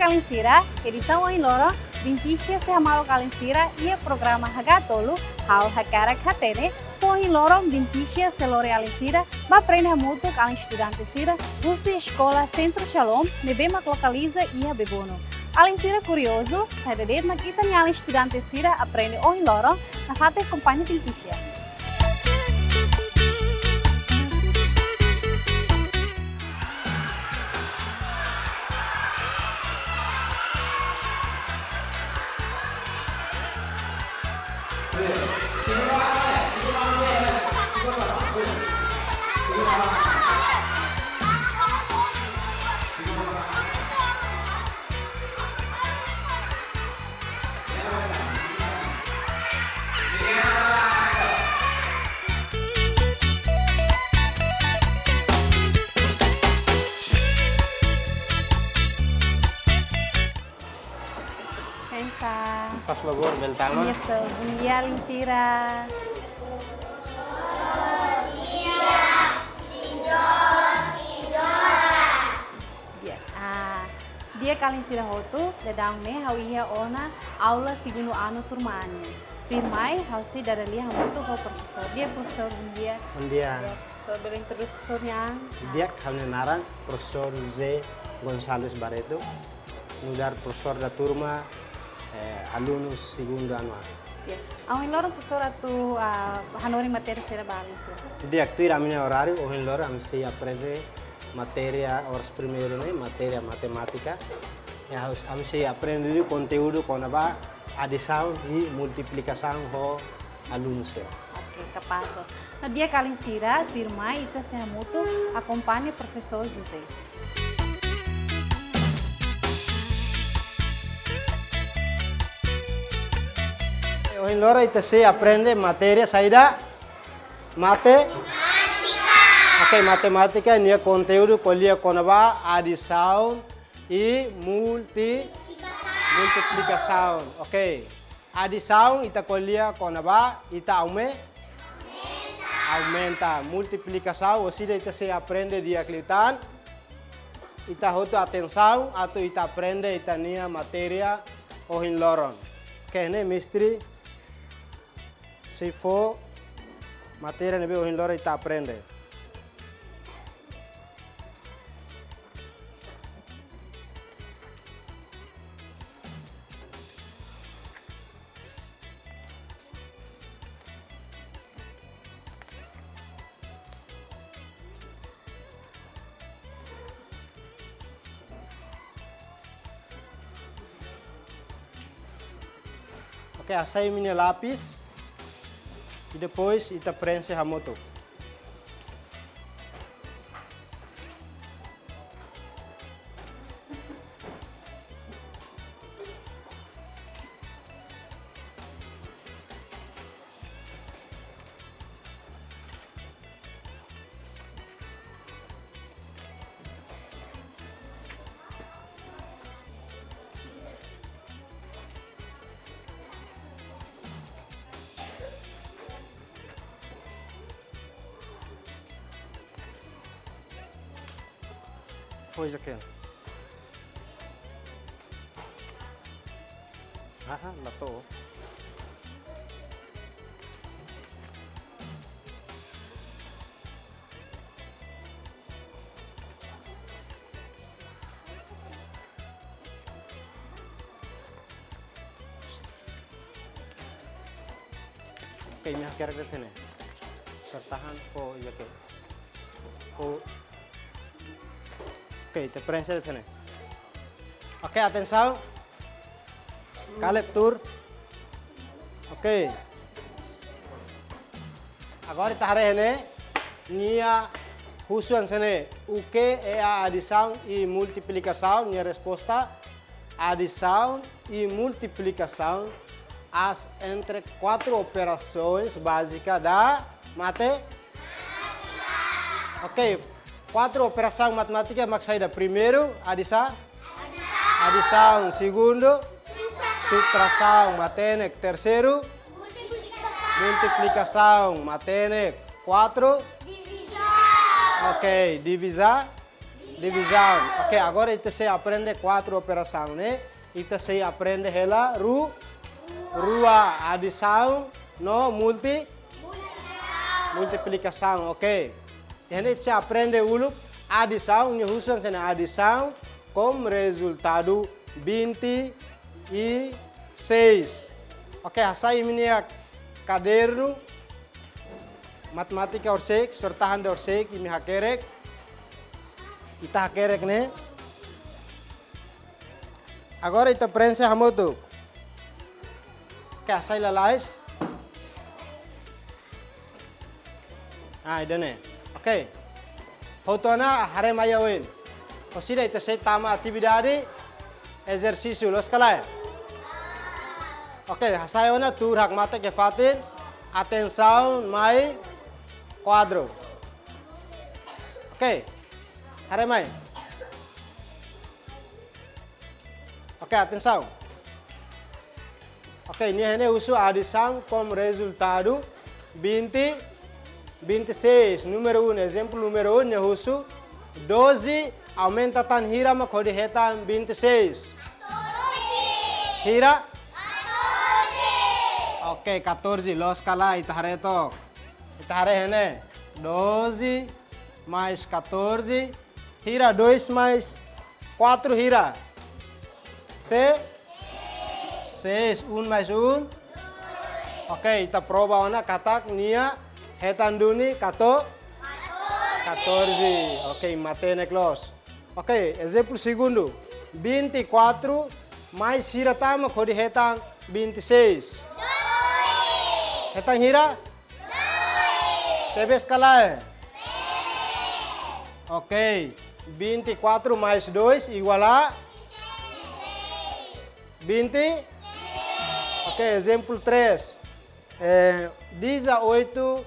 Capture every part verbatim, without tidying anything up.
Alin sira, edisaun ohin loron, Bintixa sei hamaluk alin sira iha programa Hagatolu, Ha'u Hakarak Hatene, so ohin loron Bintixa sei lori alin sira ba aprende hamutuk ho alin estudante sira husi Eskola Sentru Shalom, ne'ebé mak lokaliza iha Bebonu. Alin sira kuriozu, saida de'it mak ita-nia alin estudante sira aprende ohin loron, nafatin akompaña Bintixa. Sensa. Faz favor, bele tama. Iya, so, bom dia, alin sira. Di'ak, ah, di'ak alin sira hotu, daudaun ne'e ha'u iha ona aula segundu anu turma A nian. Tuirmai, ha'u sei dada lia hamutuk ho profesór. Di'ak, profesór, bom dia. Bom dia. Di'ak, profesór, bele introdús profesór nian. Di'ak, ha'u-nia naran profesór José Gonçalves Barreto, nu'udar profesór da turma, eh, alunu segundu anu A. Di'ak. Ohin loron profesór atu, ah, hanorin matéria saida ba alin sira? Di'ak, tuir ami-nia oráriu, ohin loron ami sei aprende matéria oras primeiru ne'e, matéria matemátika. Ya, ha'u, ami sei aprende liu konteúdu kona-ba adisaun i multiplikasaun ho alunu sira. Oke, kapás. No di'ak alin sira, tuirmai ita sei hamutuk akompaña profesór José. Ohin loron ita sei aprende matéria saida? Mate? Matemátika. Oke, matemátika nia konteúdu ko'alia kona-ba adisaun i multi-, multiplikasaun. Oke. Adisaun ita ko'alia kona-ba ita aume-, aumenta. Multiplikasaun, orsida ita sei aprende di'ak liután. Ita hotu atensaun atu ita aprende ita-nia matéria ohin loron. Oke, ne'e mestre sei fó matéria ne'ebé ohin loron ita aprende. Oke, hasai imi-nia lapis. I depois ita prenxe hamutuk. Foi, Jaquel. Aha, la to'o. Oke, imi hakerek de'it ne'e. Sertahan ko iya ke. Ko. Oke, ita prenxe de'it ne'e. Oke, atensaun. Kaleb tuur. Oke. Agora ita haree ne'e, nia husu hanesan ne'e, o que é a adição e multiplicação? Nia resposta, adição e multiplicação, as entre quatro operações básicas da mate-, ok, quatro operasaun matemátika mak saida? Primeiru, adisa-, adisaun. Segundu, subtrasaun, matenek. Terseiru, multiplikasaun, matenek. Kuatru, divizaun. Ok, diviza-, Divizaun. Oke, agora ita sei aprende kuatru operasaun ne'e. Ita sei aprende hela ru, rua, adisaun no multi, multiplikasaun. Oke. Iha ne'e ita sei aprende uluk adisaun, nia husu hanesan ne'e, adisaun com rezultadu vinte e seis. Oke, hasai imi-nia kadernu matemátika horisehik, sortahan horisehik, imi hakerek. Ita hakerek ne'e. Agora ita prenxe hamutuk. Oke, hasai lalais. Ah, ida-ne'e. Oke. Hotu ona haree mai oin. Orsida ita sei tama atividade ezersísiu, loos ka lae? Oke, hasai ona, tuur hakmatek iha fatin. Atensaun mai kuadru. Oke. Haree mai. Oke, atensaun. Oke, nia iha ne'e husu adisaun com rezultadu vinte, vinte e seis. Númeru um, ezemplu númeru um, nia husu doze aumenta tan hira mak hodi hetan vinte e seis? Hira? Oke, catorze, loos ka lae, ita haree took. Ita haree iha ne'e. Doze mais catorze. Hira dois mais quatro hira? Se? Seis. Um mais um? Oke, ita prova ona katak nia hetan duni kato-, catorze. Oke, matenek loos. Oke, ezemplu segundu. Vinte e quatro mais hira tan mak hodi hetan vinte e seis? Hetan hira? Tebes ka lae? Ok. Vinte e quatro mais dois igual a? Vinte? Ok, ezemplu três. Eh, dezoito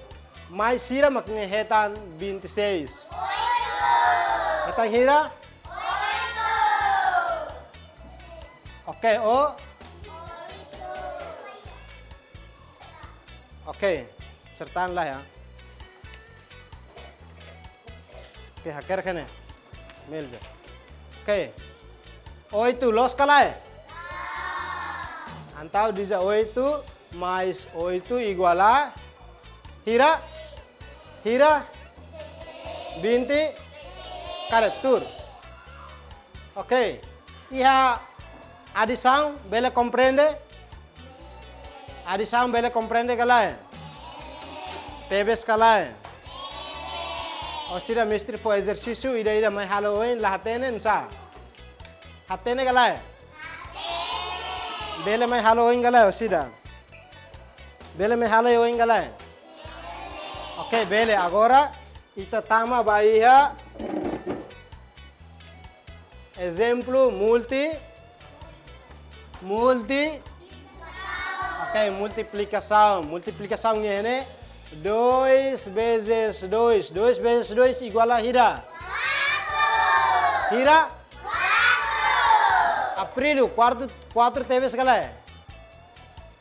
mais hira mak nia hetan vinte e seis? Hetan hira? Ok, o? Ok, sertaan lah ya. Ok, hakerek iha ne'e. Melja. Ok. Oito, loos ka lae? Entaun dezoito mais oito igual a hira? Hira? Vinte? Karik, tuur. Ok. Iha adisaun bele komprende? Adisaun bele komprende ka lae? Tebes ka lae? Orsida mestre fó ezersísiu ida-idak mai halo oin, la hatene, nusá? Hatene ka lae? Bele mai halo oin ka lae, orsida? Bele mai halo oin ka lae? Ok, bele. Agora ita tama ba iha ezemplu multi-, multi-, ok, multiplikasaun. Multiplikasaun ne'e dois vezes dois. Dois vezes dois igual a hira? Hira? Aprilio, quatro, quatro tebes ka lae?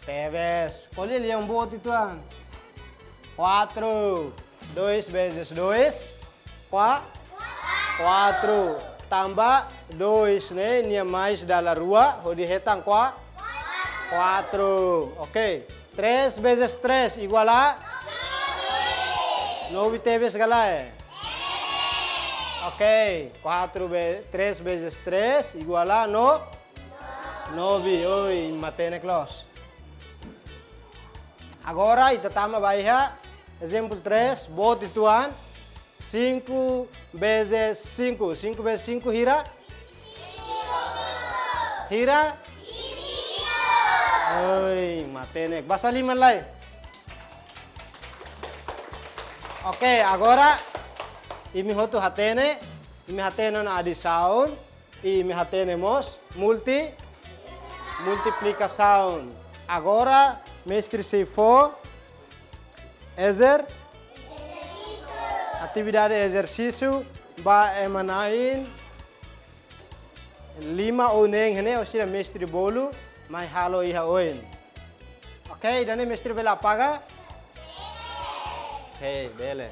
Tebes. Ko'alia lian boot uitoan. Quatro. Dois vezes dois, qua-, quatro. Tanba dois ne'e nia mais dala rua, hodi hetan qua-, quatro. Ok. Três vezes três igual a? Nove tebes ka lae? Ok. Quatro ve-, três vezes três igual a no-, nove. Oi, matenek loos. Agora ita tama ba iha ezemplu três, boot uitoan. Cinco vezes cinco. Cinco vezes cinco hira? Hira? Oi, matenek. Basa liman lai. Ok, agora imi hotu hatene, imi hatene ona adisaun, imi hatene mós multi-, multiplikasaun. Agora mestre sei fó ezer-, atividade ezersísiu ba ema na'in lima ou neen iha ne'e, orsida mestre bolu mai halo iha oin. Ok, ida-ne'e mestre bele apaga? Ok, bele.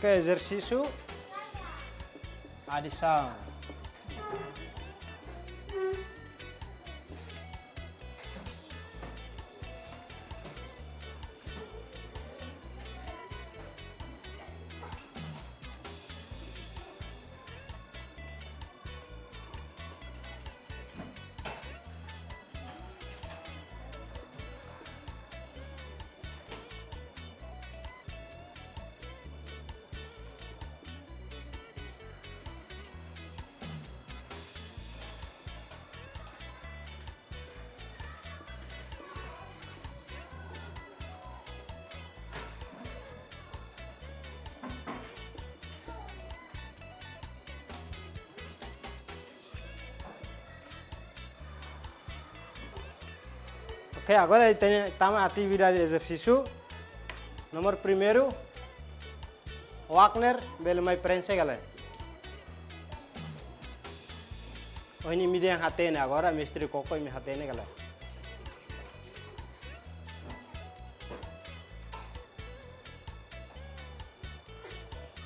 Ok, ezersísiu adisaun. Ok, agora ita tama atividade ezersísiu. Númeru primeiru, Wagner, bele mai prenxe ka lae? Oh, imi dehan hatene, agora mestre Koko imi hatene ka lae?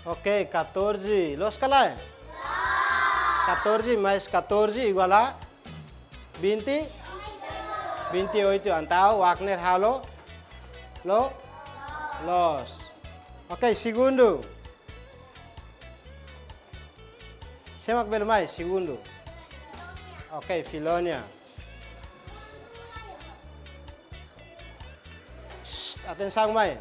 Ok, catorze. Loos ka lae? Catorze mais catorze igual a vinte? Vinte e oito. Entaun, Wagner halo? Lo-, loos. Ok, segundu. Sé mak bele mai, segundu? Ok, Filonia. Shh, atensaun mai.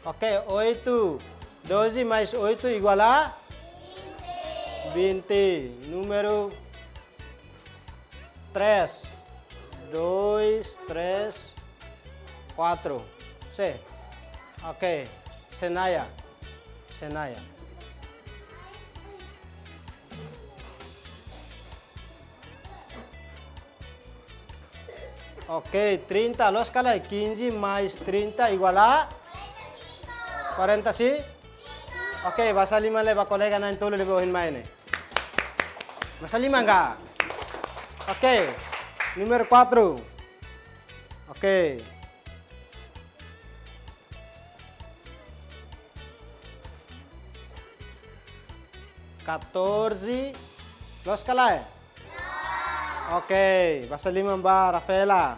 Ok, oito. Doze mais oito igual a? Vinte. Númeru três. Dois, três, quatro. Sé? Ok. Senaya. Senaya. Ok, trinta, loos ka lae? Quinze mais trinta igual a? Quarenta e cinco. Ok, basa liman lai ba kolega na'in-tolu ne'ebé ohin mai ne'e. Basa liman ka? Ok, númeru quatro. Ok. Catorze. Loos ka lae? Ok, basa liman ba Rafaela.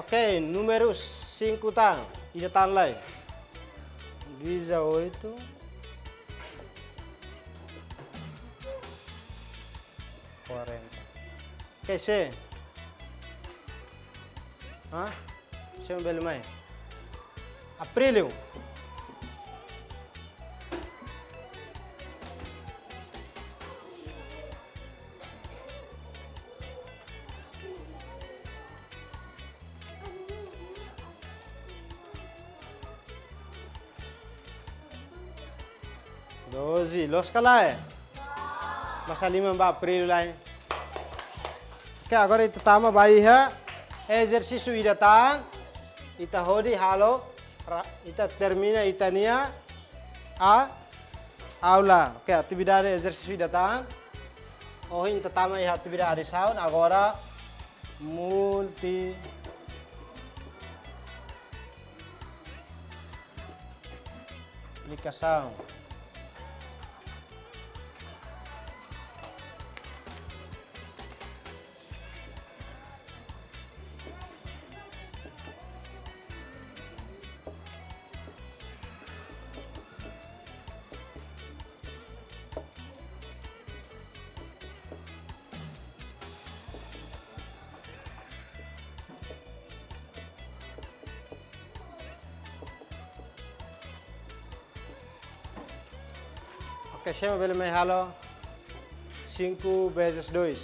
Ok, númeru cinco tan, ida tan lai. Dezoito. Quarenta. Quer ser? Hã? Sé mak bele mai? Aprílio. Doze, loos ka lae? Basa liman ba Aprílio lai. Ok, agora ita tama ba iha ezersísiu ida tan. Ita hodi halo, ra-, ita termina ita-nia a-, aula. Ok, atividade ezersísiu ida tan. Ohin ita tama iha atividade adisaun, agora multiplikasaun. Ok, sé mak bele mai halo cinco vezes dois?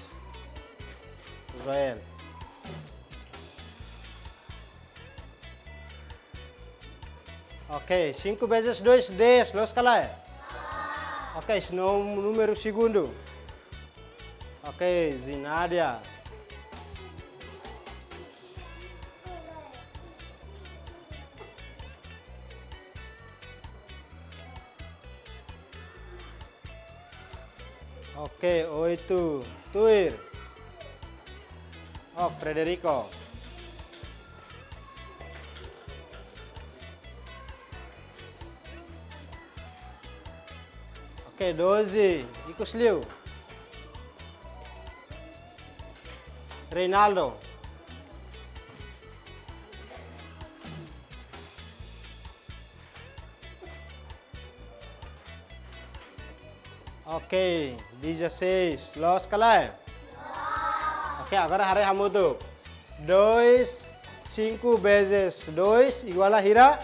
Joel. Ok, cinco vezes dois, dez, loos ka lae? Ok, esse nú-, númeru segundu. Ok, Zinadia. Ok, oito. Tuir. Frederico. Oke, doze, ikus liu. Reinaldo. Oke, dezasseis. Loos ka lae? Oke, agora haree hamutuk. Dois, cinco vezes dois igual a hira?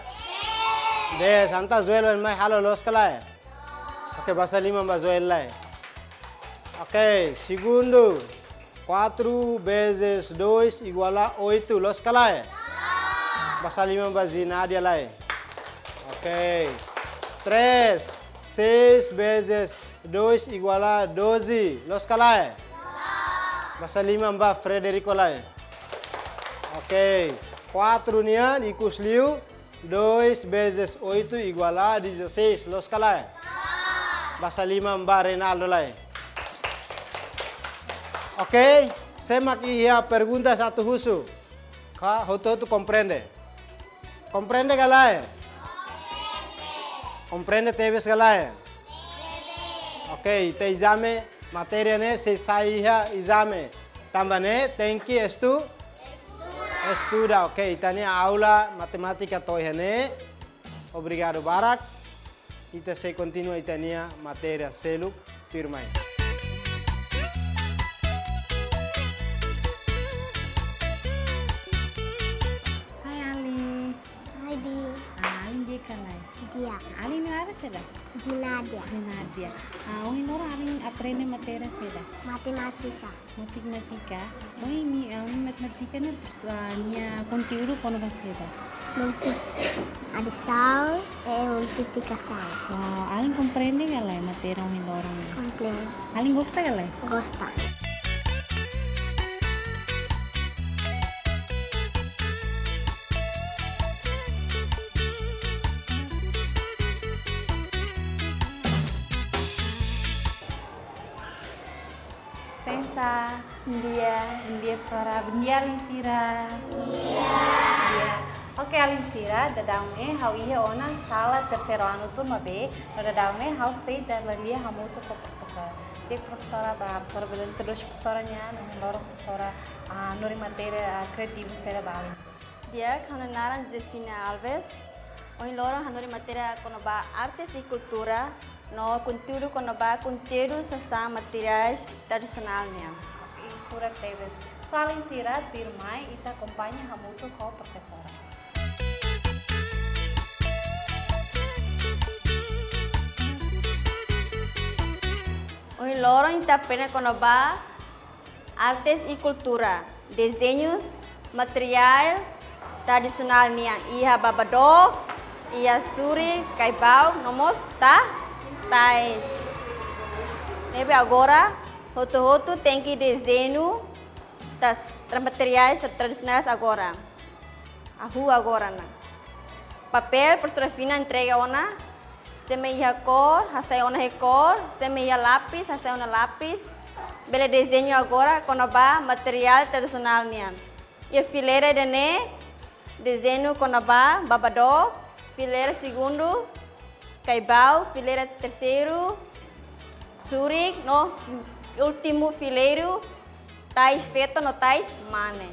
Dez. Entaun Joel mai halo, loos ka lae? Oke, basa liman ba Joel lai. Oke, segundu. Quatro vezes dois igual a oito, loos ka lae? Basa liman ba Zinadia lai. Oke. Três, seis vezes dois igual a doze, loos ka lae? Basa liman ba Frederico lai. Oke. Quatro nian ikus liu, dois vezes oito igual a dezasseis, loos ka lae? Basa liman ba Reinaldo lai. Oke, sé mak iha perguntas atu husu? Ka hotu-hotu komprende? Komprende ka lae? Komprende tebes ka lae? Oke, ita ezame, matéria ne'e sei sai iha ezame. Tanba ne'e tenke estu-, estuda. Oke, ita-nia aula matemátika to'o iha ne'e. Obrigadu barak. Ita sei kontinua ita-nia matéria seluk tuirmai. Hai, Ali. Hai, Bi. Ah, alin di'ak ka lae? Di'ak. Alin nia naran saida? Zinadia. Zinadia. Ah, ohin loron alin aprende matéria saida? Matemátika. Matemátika. Ohin nia, ah, ohin matemátika ne'e, ah, nia konteúdu kona-ba saida? Multi-, adisaun e multiplikasaun. Wow, alin komprende ka lae matéria ohin loron ne'e? Komprende. Alin gosta ka lae? Gosta. Sensa. Bondia. Bondia, profesora. Bondia, alin sira. Bondia. Oke, alin sira, daudaun ne'e ha'u iha ona sala terseiru anu turma B, no daudaun ne'e ha'u sei dala lia hamutuk ho profesora. Di'ak, profesora, bá profesora bele introdús profesora nian, no ohin loron profesora, ah, hanorin matéria, ah, kriativu saida ba alin sira. Di'ak, ha'u-nia naran Josefina Alves. Ohin loron hanorin matéria kona-ba artes e kultura, no konteúdu kona-ba konteúdu sasán materiais tradisionál nian. Oke, furak tebes. So alin sira, tuirmai ita akompaña hamutuk ho profesora. Ohin loron ita aprende kona-ba artes e kultura, dezeñu materiál tradisionál nian, iha baba dook, iha surik, kaibau, no mós ta-, tais. Ne'ebé agora, hotu-hotu tenke dezeñu tais, materiais tradisionais agora. Hahú agora ona. Papél, profesora Fina entrega ona. Sé mak iha kór, hasai ona iha kór. Sé mak iha lapis, hasai ona lapis. Bele dezeñu agora kona-ba materiál tradisionál nian. Iha fileira ida-ne'e, dezeñu kona-ba baba dook, fileira segundu, kaibau, fileira terseiru, surik, no últimu fileiru, tais feto no tais mane.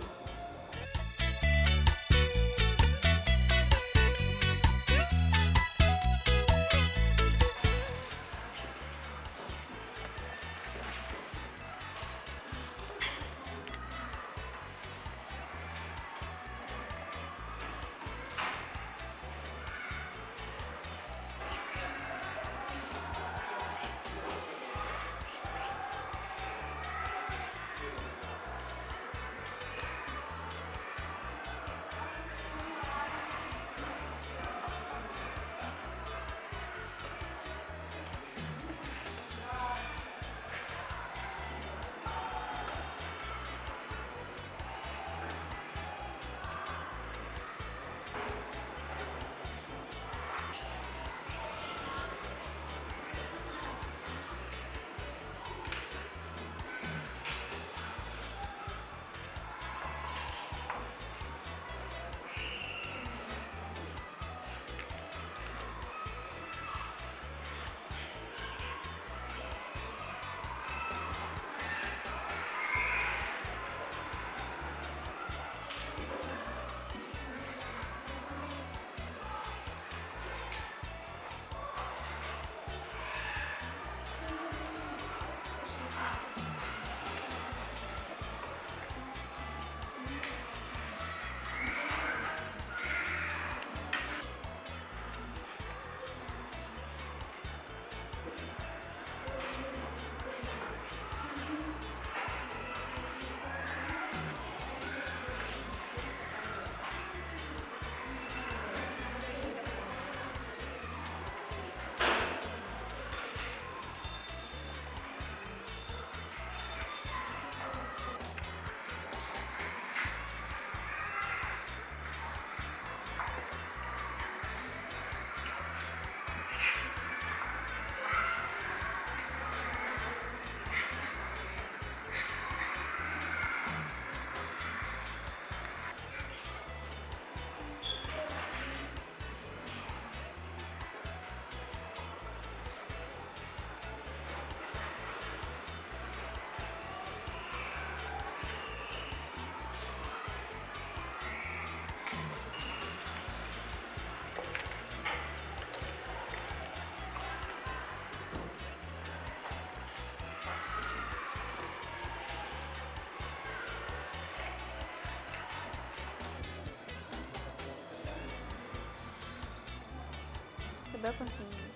Eu consigo.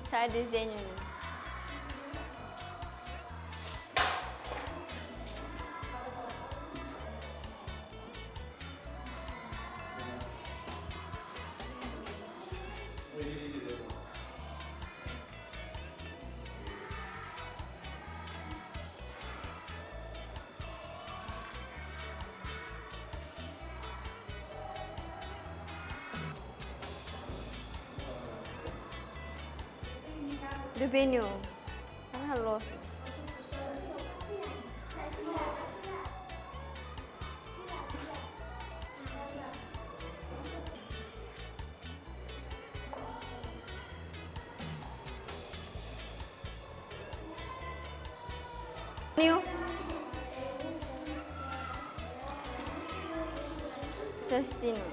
Sai dezeñu. Dezeñu. Mana los? New. Sestino.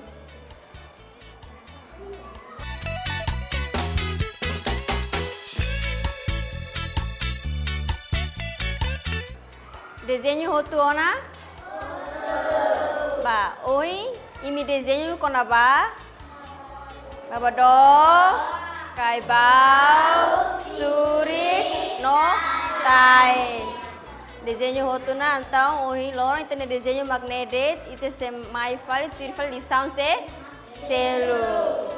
Dezeñu hotu ona? Ba, ohin imi dezeñu kona-ba baba dook, kaibau, surik no tais. Dezeñu hotu ona, entaun ohin loron ita-nia dezeñu mak ne'e de'it, ita sei mai fali, tuir fali lisaun se seluk.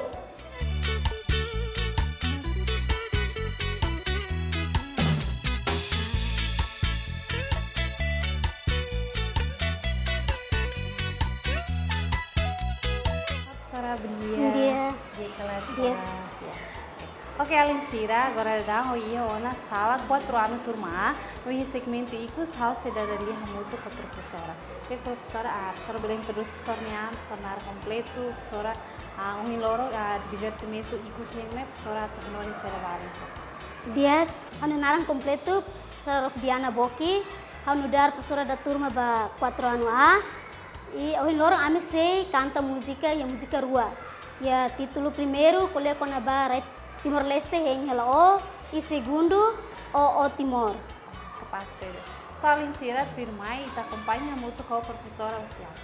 Profesora, bom dia. Bom dia. Di'ak ka lae, profesora? Di'ak. Ya. Oke, alin sira, agora daudaun iha ona sala kuatru anu turma A, no iha segmentu ikus ha'u sei dada lia hamutuk ho profesora. Oke, profesora, ah, profesora bele introdús profesora nian, profesora naran kompletu, profesora, ah, ohin loron, ah, divertimentu ikus nian ne'e, profesora atu hanorin saida balu? Di'ak, ha'u-nia naran kompletu, profesora Rosdiana Boki, ha'u nu'udar profesora da turma ba kuatru anu A, i ohin loron ami sei kanta múzika, iha múzika rua. Iha títulu primeiru, ko'alia kona-ba rai Timor-Leste hein hela ó, i segundu, ó, ó Timor. Kapás tebes. Alin sira, tuirmai ita akompaña hamutuk ho profesora Rosdiana.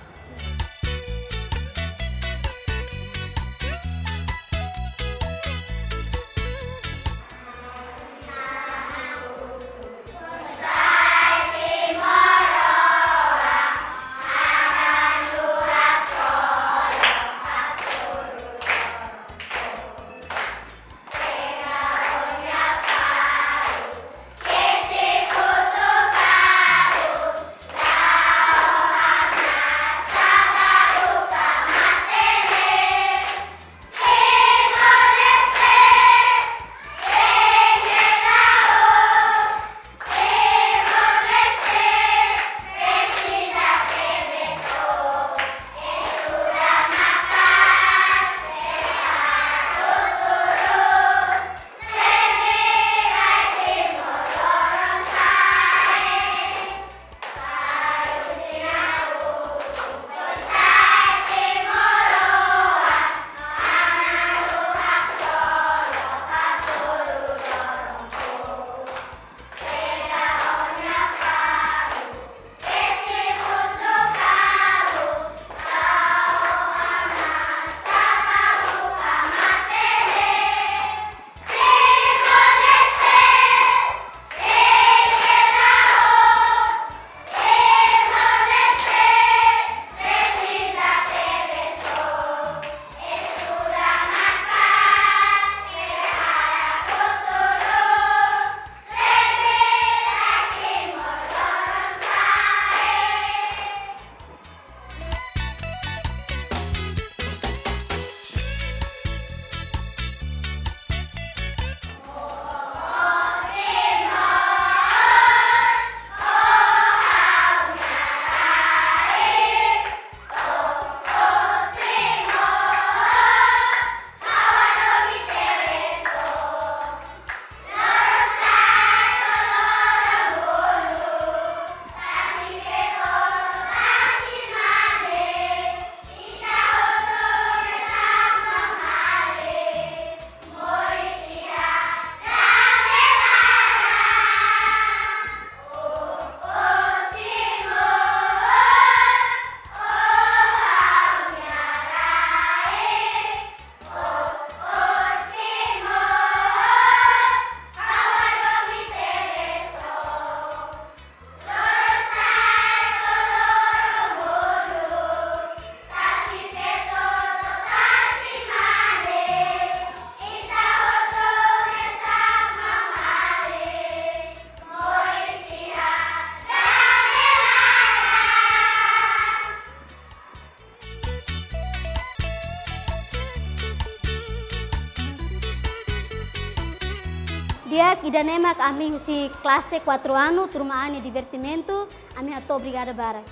Di'ak, ida-ne'e mak ami husi klase kuatru anu, Turma A nia divertimentu, ami hato'o obrigada barak.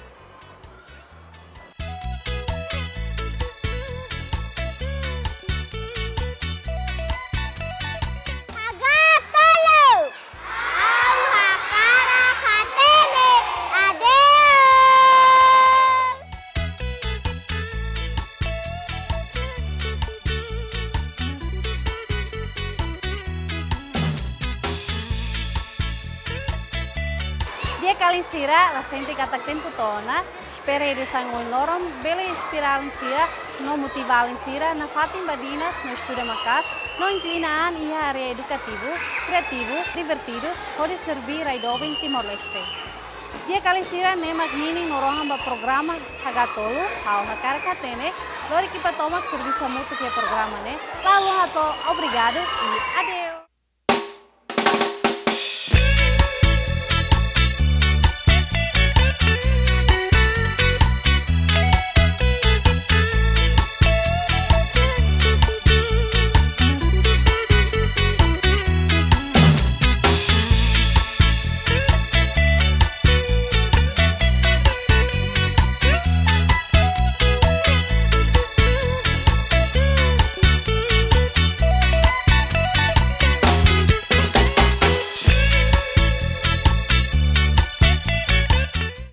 Hagatolu! Ha'u hakarak hatene adeus. Di'ak alin sira, la sente katak tempu to'o ona, espera edisaun ohin loron bele inspira alin sira no motiva alin sira nafatin badinas no estuda maka'as, no inklina an iha área edukativu, kreativu, divertidu, hodi serbí rai doben Timor-Leste. Di'ak alin sira, ne'e mak ninin no rohan ba programa Hagatolu, Ha'u hakarak hatene, lori ekipa tomak servisu hamutuk iha programa ne'e, la haluha hato'o obrigadu i adeus.